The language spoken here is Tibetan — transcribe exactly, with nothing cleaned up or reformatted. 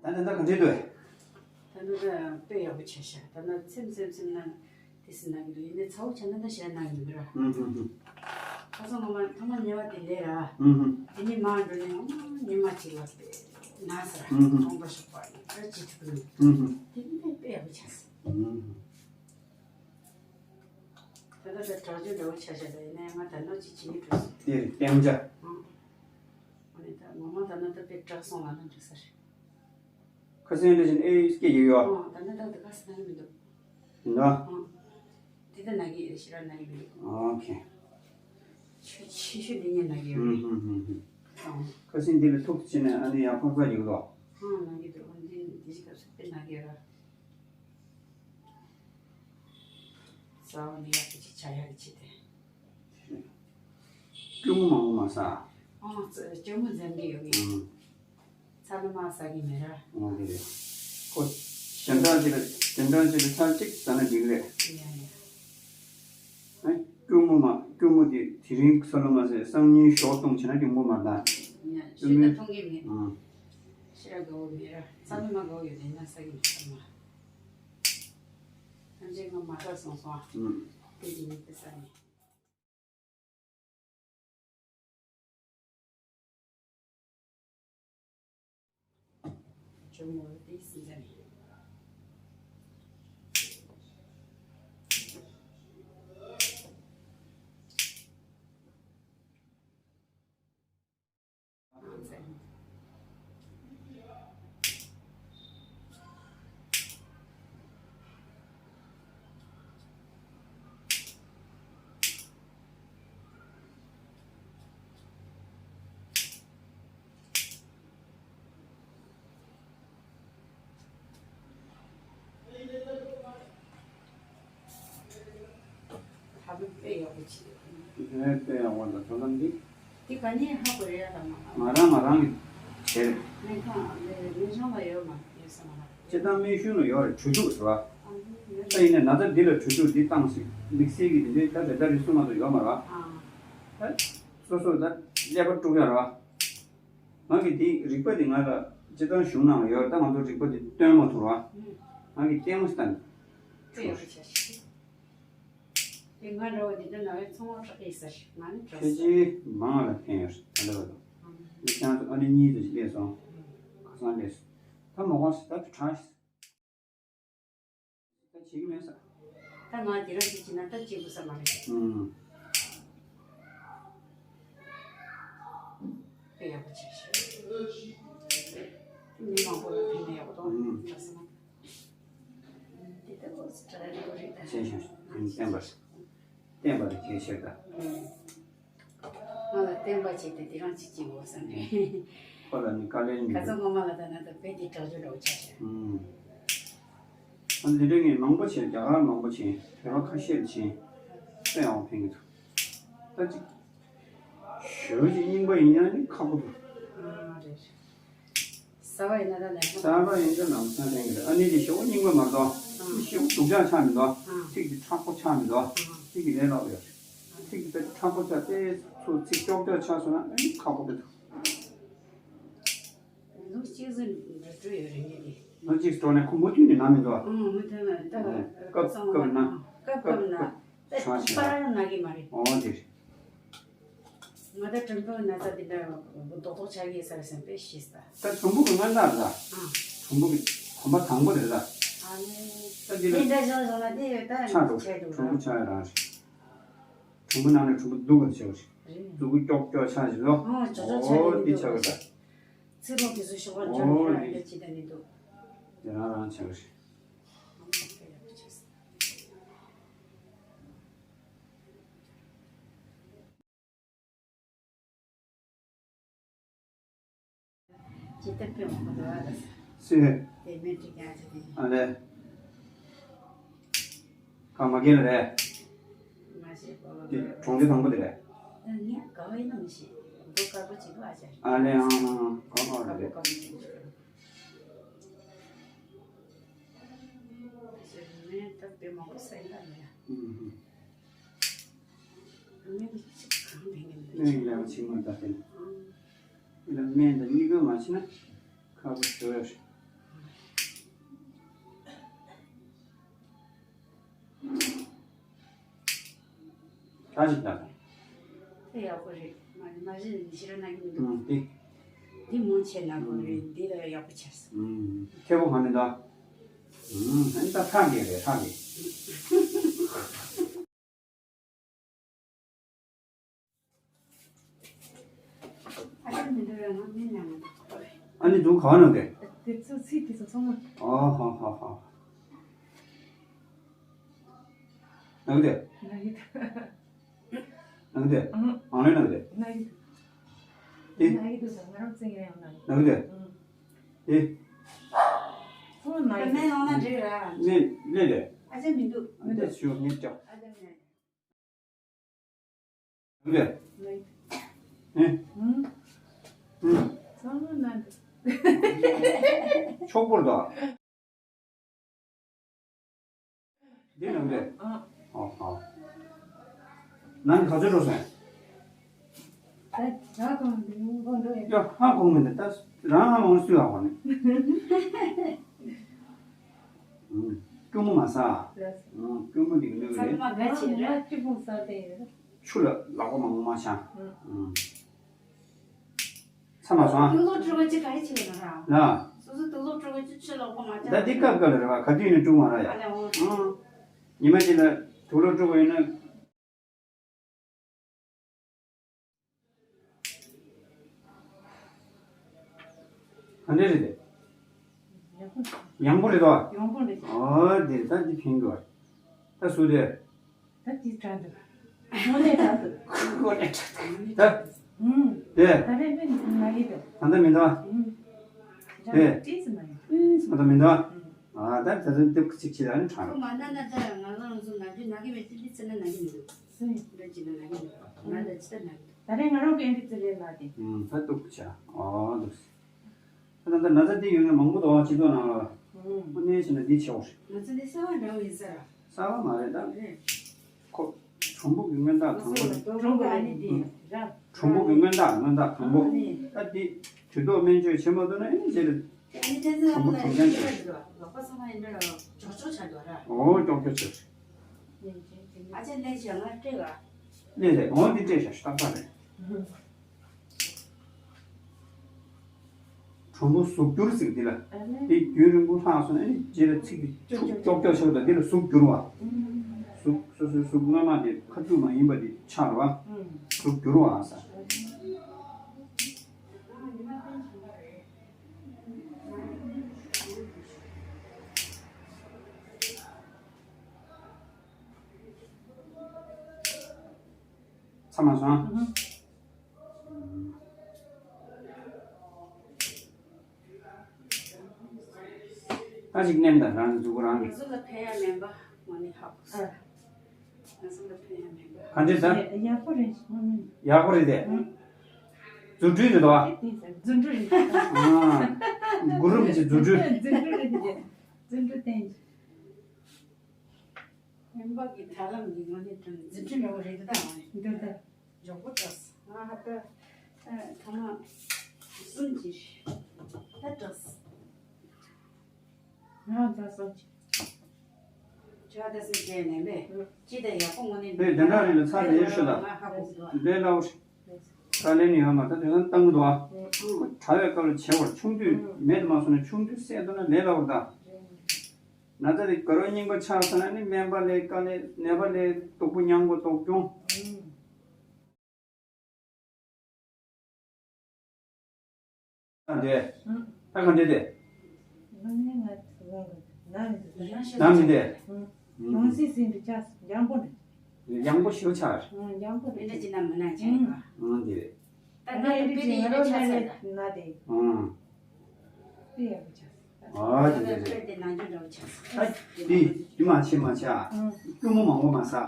ད་ད་ད་ག་འདྲས་འདུག་ད་ད་ད་དཔེ་ཡག་པོ་ཆགས་ཤག་ད་ད་ཚེམ་ཚེམ་ཚེམ་ན་དེ་སི་ན་གི་འདུག་ཡིན་ནའི་ཚ་བོ་ཆགས་ན་ད་ཞེ་ན་གི་མི་ར། ཧུམ་ཧུམ་ཧུམ། ཁ་སང་ངོ་མ་ཐ་མ་ཉལ་བ་དེ་ལས་ར། ཧུམ་ཧུམ། དེ་ནི་མ་འགྲོ་ནས་ཨ་མ་ཉི་མ་གཅིག་ལ་དཔེ་ན་ས་ར། ཧུམ་ཧུམ། ཁོང་པ་ཤོག་པ་ནི་ཨ་ཅི་ཐུབ་ནི། ཧུམ་ཧུམ། དེ་ནི་དཔེ་ཡག་པོ་ཆགས་སོང་། ཧུམ་ཧུམ། ད་ལྟ་ད་དྲག་སྤྱོད་འདྲ་བོ་ཆགས་བཞག་ད་ཡིན་ན་ང་ད་ནོ་ཅི་བྱེད་ནི་འགྲོ་སོང་། དེ་རེད་བསྟན་བྱ། ཨང་། ཨ་ནི་ད་ངོ་མ་ད་ནོ་ད་དཔེ་དྲག་སོང་ལ་ན་འགྲོ་ས་རེད། ཁ་སང་འདྲ་བཞིན་ཨེ་སྐད་ཡོད་ཡོད། ཨང་ད་ནི་ད་ད་ག་ས་ན་མི་འདུག་ཡིན་ད། ཨང་། དེ་ད་ན་གི་ཡོད་ཤི་ར་ན་གི་མི་འདུག་ཨོ་ཁེ། ཆུ་ཆེ་ཤོས་འདི་ཉིད་ན་གི་ཡོད་རེད། ཨང་། ཁ་སང་འདི་ལ་ཐུག་ཕྱིན་ནས་ཨ་ནི་ཡར་ཕར་ཕར་ཡོད་དོ། ཨང་ན་གི་འདུག་ཨང་འདི་འདི་ཞིག་ག་ས་དཔེ་ན་གི་ཡོད་ར། ས་བ་ནི་ཡག་གི་ཅི་བྱ་ཡག་གི་ཅི་དེ། སྐྱུར་མོ་མང་པོ་མ་ཟ། ཨང་། སྐྱུར་མོ་འཛེམ་གི་ཡོད་གི། ཨང་། ཚ་ལུ་མ་ཟ་གི་མེད་ར། ཨང་། དེ་རེད། ཁོ་དེ་འདྲ་ཅིག་ལ་དེ་འདྲ་ཅིག་ལ་ཚར་གཅིག་ཟ་ན་འགྲིག་རེད། ཡ་ཡ། ཨ་སྐྱུར་མོ་མ་སྐྱུར་མོ་དེ་དེ་རིང་ཚ་ལུ་མ་ཟ་སང་ཉིན་ཞོགས་གཏོང་བྱས་ན་སྐྱུར་མོ་མ་ཟ། ཡ་ཞུ་ད་གཏོང་གི་མེད། ཨང་། ཤི་ར་དགའ་བོ་མེད་ར་ཚ་ལུ་མ་དགའ་བོ་ཡོད་དེ་ན་ཟ་གི་མེད་ཚ་ལུ་མ། ཐམས་ཅད་ང་མ་དྲག་སོང་སོང་ཨ། ཨང་། དེ་དེ་ཉིད་དེ་ས་ནས། ཇོ་མོ་དེ་སྲིད་ཟ་ནས། ཧ་ལམ་དཔེ་ཡག་པོ་བྱེད། ཨེ་དཔེ་ཡག་པོ་འདུག་དོ་དམ་འདི། འདི་ག་ནས་ཧ་གོ་རེད་ཡ་ལ་མ་ང་རང་ང་རང་གི་བྱས་རེད། སྨན་ཁང་ལས་སྨན་ཁང་ལ་ཡོད་མ་ཡོད་ས་མ་རེད། སྤྱིར་བཏང་སྨན་གཞུང་ལ་ཡོད་རེད་གྲོས་ཚུགས་རེད་བ། ཨ་ནི་ཡོད་ད་ཡིན་ནའི་ན་ཚ་འདི་ལ་གྲོས་ཚུགས་འདི་བཏང་སྲིད་དམིགས་བསལ་གྱི་འདི་འདྲའི་ད་རེ་ད་རེ་གསུང་མ་གཏོགས་ཡོད་མ་རེད་བ། ཨ། ད་སོ་སོ་ད་ཀླད་པ་དཀྲུག་ཡ་རེད་བ། ང་གི་དེ་རིག་པ་དེ་ང་ལ་སྤྱིར་བཏང་གཞུང་ནང་ལ་ཡོད་ད་ང་ཚོ་རིག་པ་དེ་སྟོན་མ་ཐུབ་ར། ང་གི་ལྟད་མོ་སྟན། དེ་ཡག་པོ་བྱ་ཤིག་དེ་ང་འདྲ་བོ་དེ་འདྲ་ན་བའི་ཚོང་བ་ཁྲག་ཡིག་ཟེར་ང་ནི་ཁྲག་ཁྱེད་ཟེར། ཀྱིས་མང་ལ་ཕན་ཡོད་ད་འདྲ་བ་དང་། ཨ་ནི་ཁྱེད་རང་ཚོ་ཨ་ནི་གཉིས་དུ་ཞིག་སླེབས་སོང་། ཁ་སང་སླེབས་སོང་། ད་མ་དགོངས་ཟེར་ད་དུ་དྲག་ཤིག་ད་བྱེད་ཀྱི་མེད་ས། ད་ང་དེ་རང་གཅིག་བྱེད་ན་ད་གཅིག་དགོས་ས་མ་རེད། ཨུམ། དཔེ་ཡག་པོ་བྱས་ཤག་མི་མང་པོ་ལ་ཕན་ན་ཡག་པོ་འདུག་ཨུམ། དྲག་ས་མ། དེ་ལྟ་བུ་དྲག་ཡག་པོ་རེད་ད། བྱས་ཤག་ཨུམ་བསྟན་པ། བསྟན་པ་ལ་གལ་ཆེ་ད། ཨུམ། ང་ལ་བསྟན་པ་བྱས་ཏེ་དེ་རང་ཅིག་ཅིག་འོ་བསམ་རེད། ཁོ་ལ་ནི་དཀའ་ལས་མི་ཁ་འདུག་སང་ངོ་མ་ལ་ད་ང་ད་དཔེ་དེ་དྲག་རྒྱུ་འདྲ་བོ་ཆགས་ཤག་ཨུམ། ཨ་འདི་འདྲའི་ངས་མང་པོ་བྱས་རྒྱ་གར་མང་པོ་བྱས་བོད་པ་ཁ་ཤས་ལ་བྱས་དཔེ་ཡག་པོ་ཕན་གྱི་འདུག་ད་ཅིག་ཞོལ་གྱི་རྙིང་པ་ཡིན་ཡང་ནི་ཁག་པོ་འདུག་ཨ་རེད། ཟ་བ་ཡིན་ན་ད་ལམ་སང་ཟ་བ་ཡིན་ད་ལམ་སང་ལེན་གྱི་རེད། ཨ་ནི་དེ་ཞེ་པོ་རྙིང་པ་མ་གཏོགས་ཨ་ཞེ་པོ་སྡུག་ཅག་ཆགས་མི་འདུག་ཨ་ཚིག་དེ་མཁྲེགས་པོ་ཆགས་མི་འདུག་ཨ་ཚིག་གི་ལས་སླ་པོ་ཡོད། ཚིག་དེ་དཔེ་མཁྲེགས་པོ་ཆགས་ཏེ་ཚུར་ཚིག་ཀྱོག་ཀྱོག་ཆགས་སོང་ན་ཨ་ནི་ཁག་པོ་འདུག་ལོ་གཅིག་ཙམ་འགྲོ་འགྲོ་ཡོད་རེད་ངས་དེ། ལོ་གཅིག་འགྲོ་ནས་ཁོ་མུ་མཐུད་ནས་ན་མི་འདུག་ཨང་། མུ་མཐུད་ནས་ད་སྐབས་སྐབས་ན་སྐབས་སྐབས་ན་ད་ཐོག་པར་ན་གི་མ་རེད། ཨོ་དེ་རེད། ང་ད་གྲུམ་བུ་ན་ཚ་དེ་འདྲ་རྡོག་རྡོག་ཆགས་ཀྱི་ས་རེད་བསམ་པས་ཤེས་ད། ད་གྲུམ་བུ་གི་སྔ་ན་རེད་ད། ཨང་། གྲུམ་བུ་གི་གོམ་པ་དང་པོ་རེད་ད། ཨ་ནི་ད་འདི་ལ་དེ་འདྲ་བྱུང་སོང་ན་དེ་ད་ཆགས་འགྲོ་ཆགས་འགྲོ་གྲུམ་བུ་ཆགས་ཡ་རང་རེད། གྲུམ་བུ་ནང་ནས་གྲུམ་བུ་སྡུག་ག་ཆེ་བ་རེད། རེད། མཛུ་གུ་ཀྱོག་ཀྱོག་ཆགས་བཞིན་ལོ། ཨོ་ཅོག་ཅོག་ཆགས་ཀྱི་འདུག་འོ་འདི་ཆགས་ཀྱི་རེད། ཚེ་རོགས་དེ་ཚོ་ཤོག་པ་འཇོག་ཨོ་ནས་རང་འདི་རྒྱ་ཅི་ད་ནི་འདུག་དེ་རང་རང་ཆགས་ཀྱི་རེད། ཨོ་དཔེ་ཡག་པོ་བྱས། ཇི་ལྟར་དཔེ་མང་པོ་འདུག་ཨ་ལ། སུས། དེ་མེད་དྲི་རྒྱ་ཆེ་དེ། ཨ་ལས། ཁ་མ་རྒན་ལ་རེད། མ་ཤེས་པ་ལ་དེ་གྲོང་ཁྱེར་དང་པོ་དེ་རེད། ད་ངས་ག་བ་ཡིན་ན་མི་ཤེས། མགོ་དཀར་པོ་ཅིག་འདུག་ཨ་ཅག་ཨ་ལས་ཨང་ཨང་ག་བ་རེད། དཀར་པོ་དཀར་པོ་ཅིག་འདུག་ངས་ད་དཔེ་མང་པོ་ཟ་ཡིན་ད་ལ་ཡ། ཨུ་ཧུ། སྨན་གྱི་ཆིག་གང་ཕན་གྱི་མེད། སྨན་ལས་ཆིག་མ་ད་ཕན། ཨང་། ཨི་ལ་སྨན་དང་གཉིས་ཀ་མ་བྱེད་ན་ཁག་པོ་ཞེ་པོ་ཡོད་རེད། ད་ཅིག་ལྟ། དེ་ཡག་པོ་རེད། མ་མ་གཞི་ནས་ཞེ་དྲག་ན་གི་མི་འདུག་ཨུམ། དེ། དེ་མོ་ཆེ་ན་གོ་རེད། འདི་ལ་ཡག་པོ་ཆགས་སོང་། ཨུམ། ཁེ་པོ་གང་ནས་ད། ཨུམ། ཨ་ནི་ད་ཧྲག་གི་རེད། ཧྲག་གི། ཨ་ཅག་མི་འདུག་ཡང་ང་མི་ཉན་ན། ཨ་ནི་འདུག་ག་བ་ནང་དེ། དེ་ཚོ་ཚིག་དེ་ཚོ་ཚང་མ། ཨོ་ཧ་ཧ་ཧ། ནང་དེ། ནང་གི་དེ། ནང་དེ། ཨང་། ཨང་ལེ་ནང་དེ། ནང་གི་དེ། ནང་གི་དེ་ང་རང་ཚིག་ཡང་ཡང་ནང་གི་ནང་དེ། ཨང་། དེ། ཚང་མ་ནང་གི་དེ། མེད་ནང་ན་འདྲི་ར། ནས་ལས་ལས། ཨ་ཅག་མི་འདུག་ཨ་ཅག་ཞུ་ངེས་ཀྱང་། ཨ་ཅག་མེད། ཨེ། ཨེ། ཨེ། ཚང་མ་ནང་དུ། ཆོག་པོར་དོ། འདི་ནང་དུ། ཨ། ཨོ་ཨོ། ནང་ག་ཚོད་འགྲོ་སོང་། ད་ད་གང་འདི་མི་འགོ་འགྲོ་ཡ། ཡ་ཧ་གོ་མི་འདུག་ད་རང་ཧ་མ་སུས་ཧ་གོ་ནི། ཨུམ། སྐྱུར་མོ་མ་ཟ། ལགས། ཨུམ། སྐྱུར་མོ་འདི་གི་གནོད་ཀྱི་རེད། ཚང་མ་དགའ་ཆེ་ར། ང་སྐྱུར་མོ་ཟ་བསྡད་ཡོད། ཆུ་ལ་ལག་པ་མང་པོ་མ་འཆང་། ཨུམ། ཨུམ། ཚ་མ་སོང་ཨ། དུག་ལོག་དཀྲུག་པ་ཅི་ག་རེ་བྱེད་ཀྱི་ཡོད་ན་ར། ལ། སོ་སོ་དུག་ལོག་དཀྲུག་པ་ཅི་ཆུ་ལོག་པ་མ་འཆང་། ད་འདི་སྐབས་སྐབས་ལ་རེད་བ། ག་དུས་ནས་དཀྲུག་མ་ར་ཡ། ཨ་ལས་འོང་། ཨུམ། ཉི་མ་གཅིག་ལ་དུག་ལོག་དཀྲུག་པ་ཡིན་ན། ག་འདྲ་རེད་དེ། ཡག་པོ་རེད་དོ། ཡག་པོ་རེད། ཨོ་དེ་ད་འདི་ཕན་གི་བ། ད་སུ་དེ། ད་འདི་དྲག་འདུག་དངོས་གནས་དྲག་འདུག་དངོས་གནས་དྲག་འདུག་ད། ཨུམ། དེ། ད་རེས་པས་ང་ཡི་དོ། ད་ལྟ་མི་འདུག་ཨུམ། དེ། ད་ལྟ་མི་འདུག་ཨུམ། ཨ་ད་ད་དུང་ཏིབ་ཅིག་བྱེད་ད་ནི་དྲག་ཁོ་མ་ན་ན་ད་ང་རང་ཚོ་ན་རྒྱུ་ན་གི་མེད་ཅི་འདི་ཚེ་ན་ན་གི་མི་འདུག་སུ་ཡིན་འདྲ་ཅི་ན་ན་གི་མི་འདུག་ང་ད་ཅི་ད་ན་གི་འདུག་ད་རེས་ང་རང་གི་ཨེ་འདི་ཚེ་ལས་ན་དེ། ཨུམ། ད་ཏོག་ཅིག་ཨོ་འདུག་ད་ད་ན་ཚ་འདི་ཡོད་ན་མང་པོ་འདུག་སྤྱི་ཚོགས་ནང་ལ། ཨུམ། ཨ་ནེ་ཟེར་ན་འདི་ཆེ་བ་རེད། ང་ཚོ་འདི་གསར་པ་འདྲ་བོ་ཡིན་ས་ར། གསར་པ་མ་རེད་ད། རེད། ཁོ། གྲུམ་བུ་གི་མངོན་རྟགས་དང་པོ་རེད། གྲུམ་བུ་ཨ་ནི་འདི་ར། གྲུམ་བུ་གི་མངོན་རྟགས་མངོན་རྟགས་དང་པོ། ཨ་ནི། ད་འདི་དུས་ཐོག་སྨན་བཅོས་བྱེད་མ་ཐུབ་ན་ཨེ་ནི་ཟེར། ཨ་ནི་ཐེ་ཚོམ་གྲུམ་བུ་གྲུམ་རྐྱང་ཆགས། ལག་པ་ཚང་མ་ཡིན་འདྲ་ལ་ཀྱོག་ཀྱོག་ཆགས་འདུག་ར། ཨོ་ཀྱོག་ཀྱོག་ཆགས། ཨ་ཅེ་ལས་བྱས་ང་སྤྲད་ག་ལས་རེད། འོང་འདི་སྤྲད་བཞག་ཏག་ཏག་རེད། གྲུམ་བུ་ཟུག་འགྱུར་ཟེར་འདི་ལ། ཨ་ནི། འདི་རྒྱུན་རིང་པོ་ལྷག་སོང་ན་ཨ་ནི་རྗེས་ལ་ཚིག་འདི་ཀྱོག་ཀྱོག་ཀྱོག་ཀྱོག་ཆགས་འདུག་འདི་ལ་ཟུག་འགྱུར་བ། ཨུམ། ཟུག་སོ་སོའི་ཟུག་སྔ་མ་དེ་ཁ་ཐུག་མ་ཡིན་པ་དེ་ཆགས་རེད་བ། ཨུམ། ཟུག་འགྱུར་བ་ཟེར། ཚ་མ་སོང་། ཨུ་ཧུ། ད་ཅིག་མནན་དང་རང་གི་མཛུབ་གུ་རང་གི། ང་ཚོ་ལ་ཕན་ཡ་མེད་པ་མ་ནི་ཧ་གོ་སོང་། ཨ། ང་ཚོ་ལ་ཕན་ཡ་མེད་པ། ག་འདྲས་ད། ཡག་པོ་རེད། ཡག་པོ་རེད་དེ། ཨུ། རྫུ་འཕྲུལ་རེད་དོ། རྫུ་འཕྲུལ་རེད། ཨ། གུ་རུ་མི་ཚེ་རྫུ་འཕྲུལ། རྫུ་འཕྲུལ་རེད་དེ། རྫུ་འཕྲུལ་བསྟན། སྨན་པ་གི་ཐབས་ལམ་གྱི་ངོས་ནས་དྲང་འཛིན་ཁྲིམས་ཡོང་བ་རེད་འདུག་ད། འདུག་ད། མགྱོགས་པོ་དྲགས། ང་ཧ་ད་ཐ་མ་གསུམ་གྱིས་ད་དྲགས། ང་ད་གསུམ་གྱིས། ཁྱོད་ད་གསུམ་བྱས་ནས་མེད་ཅི་ད་ཡག་པོ་ངོ་ནས། དེ་དེ་འདྲ་རེད་ལ་ཚ་དེ་ཤོད་ད། ང་ཧ་གོ་འདུག་ལས་སླ་བོ་རེད། ད་ལན་ཡོད་མ་ད་དེ་ང་བཏང་གི་འདུག་ཨ། དྲག་པའི་སྐབས་ལ་བྱེད་པར་ཆུང་དུས་མེད་དུ་མ་སོང་ན་ཆུང་དུས་བསད་ཐུབ་ན་ལས་སླ་བོ་རེད་ད། ན་ཚ་དེ་དགའ་རབ་རྙིང་པ་ཆགས་སོང་ན་ནི་སྨན་པ་ལས་དཀའ་ལས་ནད་པ་ལས་སྡུག་པོ་མྱང་དགོས་སྡུག་གྱོང་། ཨ་འདྲས། ད་ག་འདྲས་དེ། ནམ་མི་དེ། ཡང་སྲིད་ཟིན་དུ་ཆགས་ཡང་པོ་ནི། ཡང་པོ་ཞིག་ཆགས། ཡང་པོ་རེད། འདི་འདྲ་ཅི་ན་མི་ན་ཅི་ཡིན་པ། ཨང་འདི་རེད། ད་ང་ལ་པི་ལི་ཡིན་ཆགས་ས་ད། ན་དེ། ཨང་། དེ་ཡག་པོ་ཆགས། ཨ་དེ་དེ་རེད། དེ་ནང་རྒྱུ་འདྲ་བོ་ཆགས། ཨ་དེ་དེ་མ་ཆེ་མ་ཆེ་ཨ། སྐྱུར་མོ་མང་པོ་མ་ཟ།